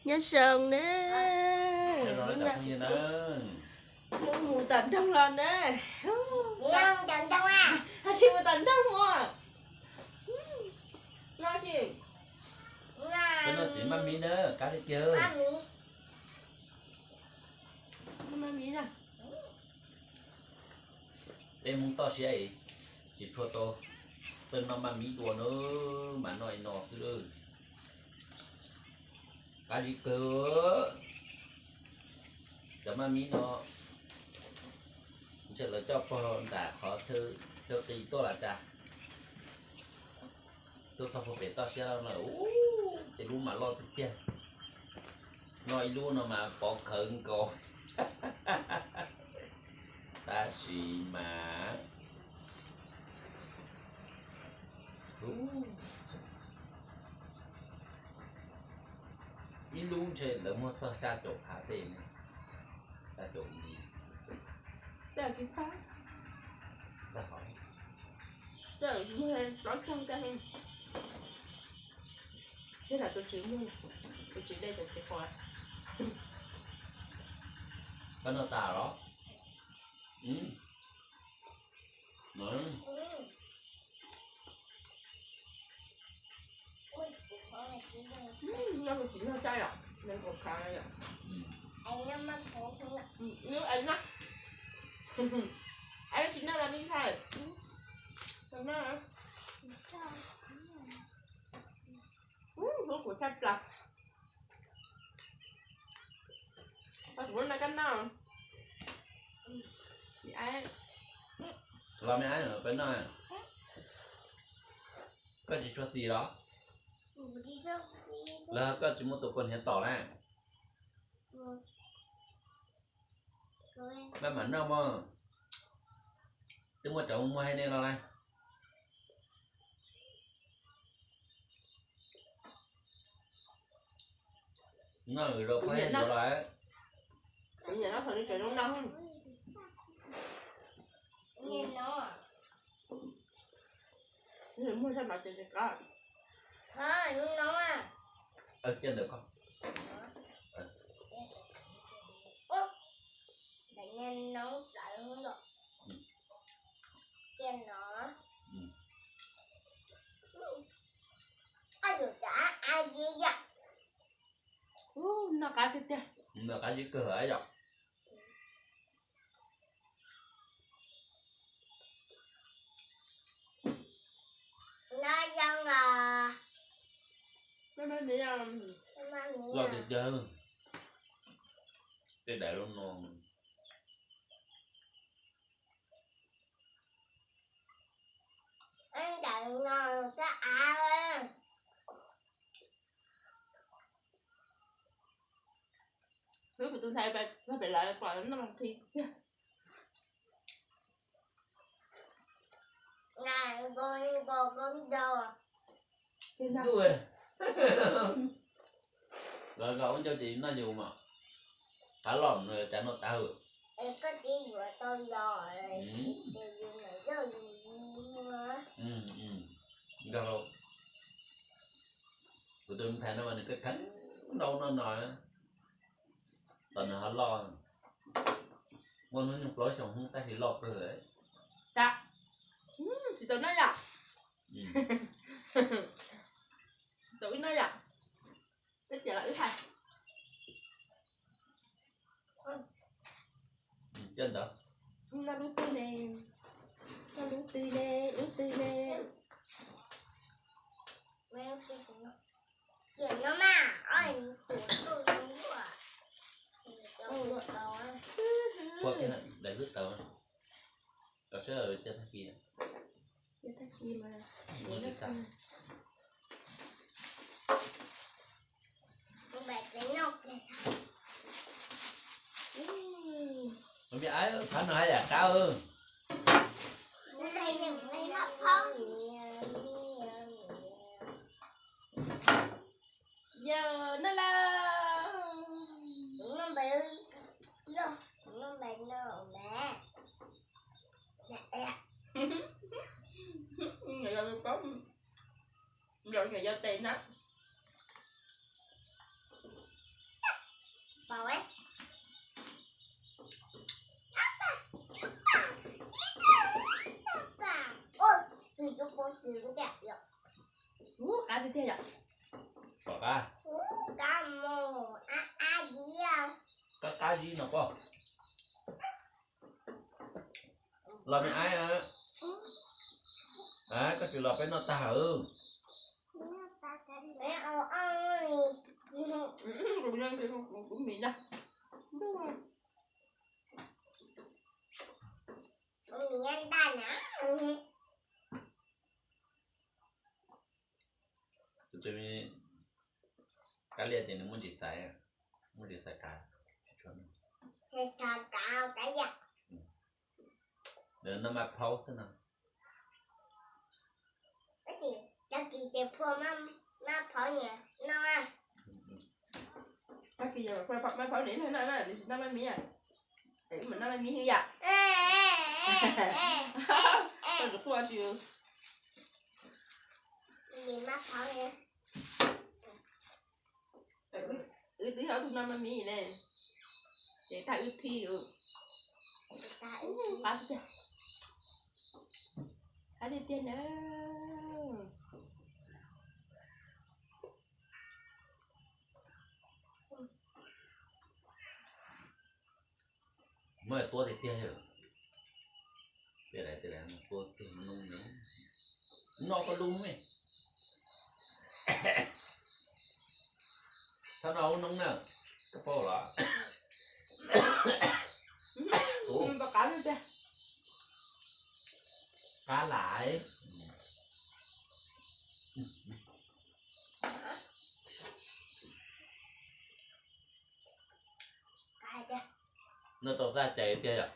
Nyob zoo na. Hnub mus tom nroog los na. Ho tsis mus tom nroog mus. No tsis. Maj miv na, kab tiag tiag. Maj miv na. Peb Hmoob toj siab tsis tshua tau, tau noj maj miv dua na, mas noj li no xwb. Qab zib kawg. Cov maj miv no ntshe lawv coj pog nram qhov chaw qis tuaj los cas. Tuaj txog puag pem toj siab no, ub, tej lub mas loj tiag tiag. Noj ib lub no mas pov khawv nkaus. Tab sis mas ib lub ntshe lawv muag txog xya caum phav tej, xya caum. Koj noj tas los? Noj tsis noj sai yom, nws kuv khav yom. Nws es na, es tsis noj los me ntxhais. Hlub kuv tshaj plaws. Kuv no koj noj. Los me ab, peb noj. Koj tsis tshua xis los? Los koj tsis muaj tus kua hniav tom na? Maj mam noj mog. Twb muaj cov muag hais nej los lawm. Noj rau phob hais los lawm. Muag sab no ces qab. Cia ntawm koj. Ub, noj qab tiag tiag. Noj qab zib kawg yom. Loj tiag tiag. Tej daim lub no. Hlub kuv tus ntxhais pem lawv pom noj qis tiag. Ntuj, los zaum ua ncau ces noj yus mas, tav lom no cas noj tav hwm. Nrog kuv tus ntxhais no mas nws kheev kheev nrau no no, tom nws ho loj, muaj hnub nyoog plaub xyoos tab sis loj kawg. Tsis tau noj yom. Tau wb noj yom. Peb tiam los wb hais. Noj lub twg ne? Noj lub twg ne? Lub twg ne? Ua daim lwb tau, rau sab cia tag kis. Phab no haj yam qab. Yog no lawm. Nyob zoo, nyob zoo tes na. Qab zib no poj. Los me aib, koj tsis los peb noj tag hawm. Kab liaj ces nws muaj ntsis xaiv, muaj ntsis xaiv kav. Nws noj maj phaub xwb no. Cov kis ces phua maj phaub niam no. Cov kis yog phua maj phaub niam no na, nws tsis noj maj miv. Wb mam noj maj miv hwb yom. Koj tus quaj tsis. Wb twb yog tus noj maj miv ne, ces tag wb thib. Qab tiag, qab tiag tiag na. Muab tuab tiag tiag, tuab tiag, noj koj lub me. Thab no ub noob na, koj paub los. Qab lais. Noj tau txaj cai tiag yom.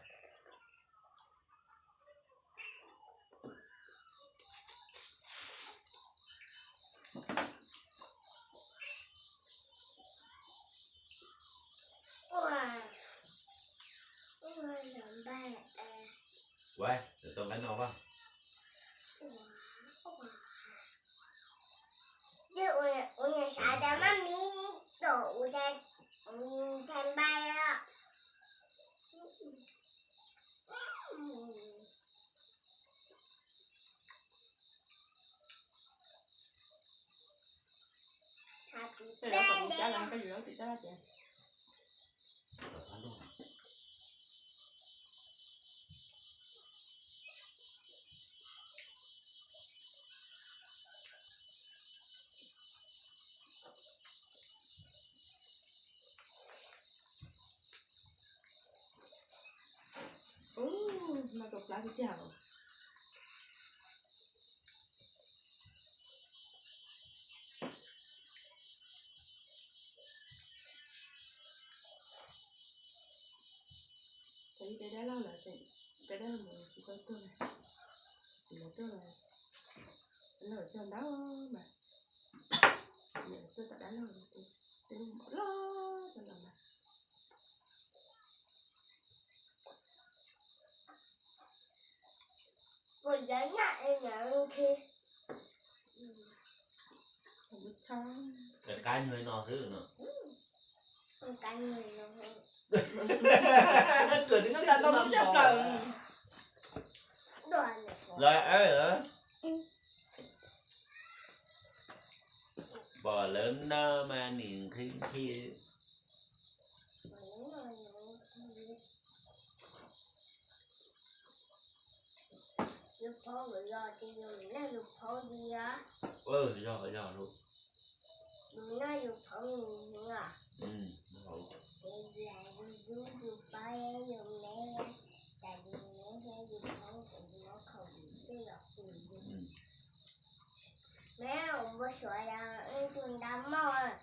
Ua, tau nqaij no poj. Ua niam xav tas maj miv tom ua, ua npaj os. Ub, noj tau plab tiag tiag. Peb dab laug lawm, peb dab laug mus tsis tau tuag, tsis mus tuaj los, lawv cog ntau mas, niam tuaj tom dab laug, tej lub mom loj loj los mas. Qab nyuag no xwb no. Lawv, pom lawv noj mas nim nqhis nqhis. Yog, yog lub. Me ua npau suav yog ib tug nta moj,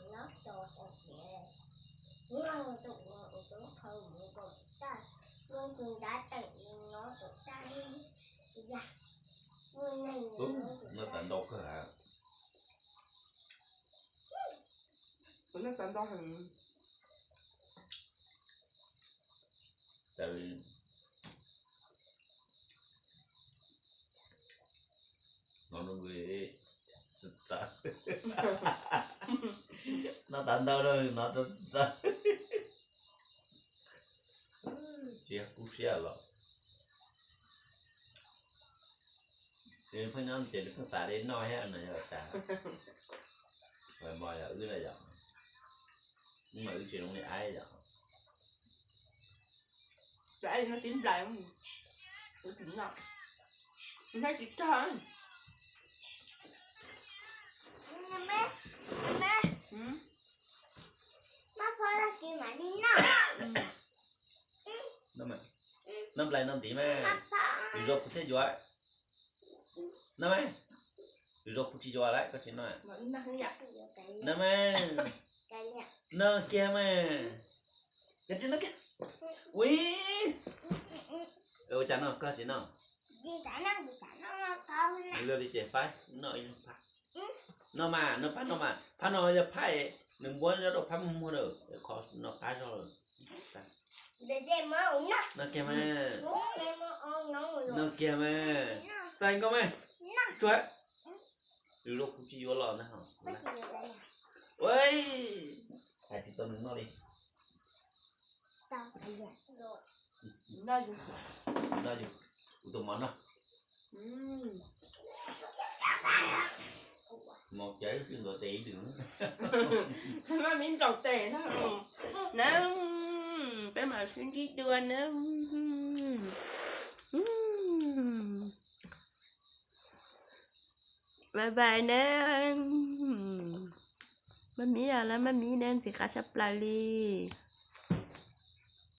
nyob tso tau tias, nyob tus ua tus phau mus kom tag, muaj tus nta teem nyob kom tag, yog muaj neeg noj tas ntau kawg. Kuv noj tas ntau heev. Cas li no, noj tas ntau no, no txawv txawv. Tsis yog kub siab los, pheej nyob ces nws pheej xav li noj thiab no yog cas. Mos yog wb na yom. Mas wb tsis zoo li aib yom. Cov aib no tib nplais, kuv tsis noj, kuv saib tsis txog. Noj nplais no ntiv mas, lwm zaus kuv thiaj yuav. Noj mas, lwm zaus kuv tsis yuav lawm koj tsis noj. Noj mas, noj kiag mas. Koj tsis noj kiag. Ua cas no koj tsis noj? Li ces pab noj ib leeg phab. Noj mas, noj phab no mas, phab no yog phab nws muab nyob rau phab muag muag lawm, qhov no qab zog lawm. Noj kiag mas. Noj kiag mas. Txais nkauj mas. Tsuag. Lwm zaus kuv tsis yuav los ntag. Ua, hais tsis tau nws noj li. Noj yus, kuv tus mov noj. Mov cawv twb ntaus tes ib lwm. Maj mib ntaus tes na. Na, peb mam sib ntsib dua na. Bye bye na. Maj mib os, maj mib na, ntxim qab tshaj plaws li.